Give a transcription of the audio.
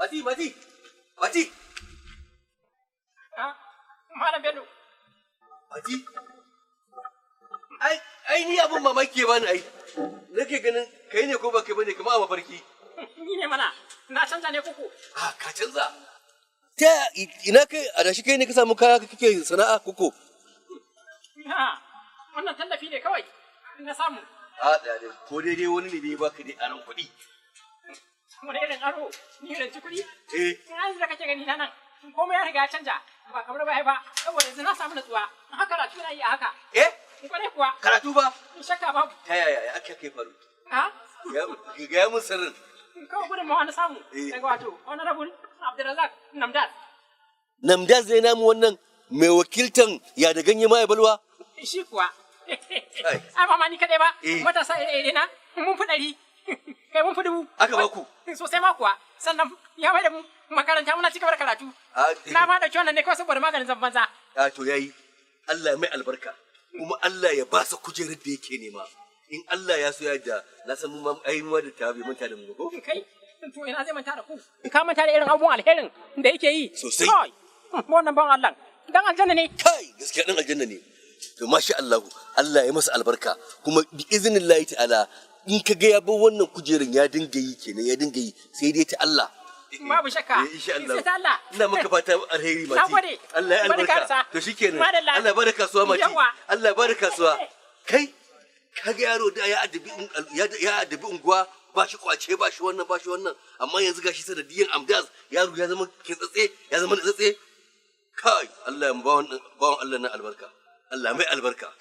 Mati, Mati, Mati. Ah, Malam Bello. Mati. Ai, ai ni abun mamaki ya bani ai. Nake ganin kai ne ko ba kai bane, kamar a mafarki. Ni ne mana, na canza ne kuku? Ah, ka canza. Ta ina kai a dashi, kai ne ka samu kaya kake sana'a kuko? Ha, wannan tallafi ne kawai na samu. A da dai, ko dai wani ne dai baka dai aron kuɗi. Wani irin aro, ni irin ci kuɗi? Eh. In an da kake gani na nan, komai ya riga ya canja, ba kamar baya ba, saboda yanzu na samu natsuwa, haka karatu na yi a haka. Eh? Kwarai kuwa. Karatu ba? In shakka babu. Ta yaya ya aka kai faru? Ha? Ya ga mun sirrin. Kawai gudunmawa na samu daga wato Honorable Abdulrazak Namdas. Namdas zai namu wannan mai wakiltan ya da ganye ma ya balwa? Shi kuwa. Ai ba ma ni kaɗai ba, matasa ire-ire na mun fi 100. Kai, mun fi 1000. Aka ba ku? Sosai ma kuwa. Sannan ya mai da mu makaranta, muna cigaba da karatu. Na ma ɗauki wannan ne kawai saboda maganin zan banza. A to yayi. Allah mai albarka. Kuma Allah ya ba sa kujerar da yake nema. In Allah ya so ya da na san mu ma ai mu da ta bai manta da mu ba ko? Kai, to ina zai manta da ku? Ka manta da irin abubuwan alherin da yake yi? Sosai. Kai, wannan ban Allah. Dan aljanna ne. Kai, gaskiya dan aljanna ne. To masha Allah, Allah ya masa albarka, kuma bi iznillahi ta'ala in ka ga ya bar wannan kujerin ya dinga yi kenan, ya dinga yi, sai dai ta Allah. Babu shakka. Eh, insha Allah. Sai ta Allah. Ina maka fata alheri, Mati. Nagode. Allah ya Barka albarka. sa. To shikenan. Madalla. Allah ya bada kasuwa, Mati. Yawa. Allah ya bada kasuwa. Kai, kaga yaro da ya addabi unguwa, ba shi kwace, ba shi wannan, ba shi wannan, amma yanzu gashi sanadiyan Amdas yaro ya zama kintsatse, ya zama natsatse. Kai, Allah ya bawan bawan Allah na albarka. Allah mai albarka.